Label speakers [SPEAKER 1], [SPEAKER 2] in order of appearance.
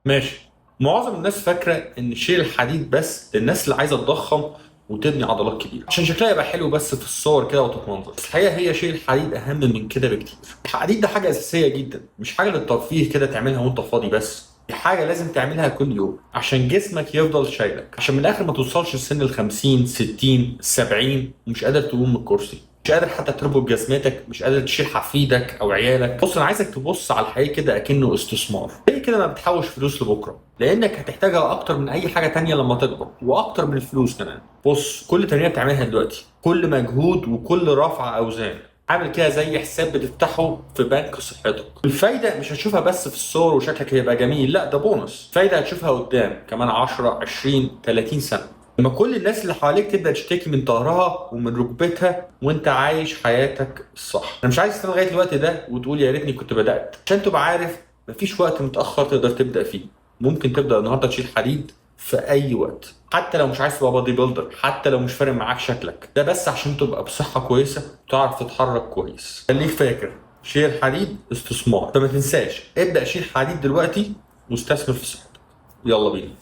[SPEAKER 1] ماشي. معظم الناس فاكره ان شيل الحديد بس للناس اللي عايزه تضخم وتبني عضلات كبيرة عشان شكلها يبقى حلو بس في الصور كده وتتمنظر، بس الحقيقة هي شيل الحديد اهم من كده بكتير. الحديد ده حاجة اساسية جدا، مش حاجة للترفيه كده تعملها وانت فاضي بس، دي حاجة لازم تعملها كل يوم عشان جسمك يفضل شايلك، عشان من الاخر ما توصلش لسن ال 50 60 70 ومش قادر تقوم من الكرسي، مش قادر حتى تربط جزمتك، مش قادر تشيل حفيدك او عيالك. بص، انا عايزك تبص على الحياة كده اكنه استثمار، زي كده ما بتحوش فلوس لبكرة، لانك هتحتاجها اكتر من اي حاجة تانية لما تكبر، واكتر من الفلوس كمان. بص، كل تمرينه بتعملها دلوقتي، كل مجهود وكل رفع اوزان، عامل كده زي حساب بتفتحه في بنك صحتك. الفايدة مش هتشوفها بس في الصور وشكلك هيبقى جميل، لا ده بونص، فايده هتشوفها قدام كمان 10 20 30 سنة، لما كل الناس اللي حواليك تبدا تشتكي من ظهرها ومن ركبتها وانت عايش حياتك الصح. انا مش عايز تستنى لغاية الوقت ده وتقول يا ريتني كنت بدات، عشان تبقى عارف مفيش وقت متاخر تقدر تبدا فيه. ممكن تبدا النهارده تشيل حديد في اي وقت، حتى لو مش عايز تبقى body builder، حتى لو مش فارق معاك شكلك، ده بس عشان تبقى بصحة كويسة وتعرف تتحرك كويس. خليك فاكر، شيل حديد استثمار، فما تنساش ابدا شيل حديد دلوقتي واستثمر في صحتك. يلا بينا.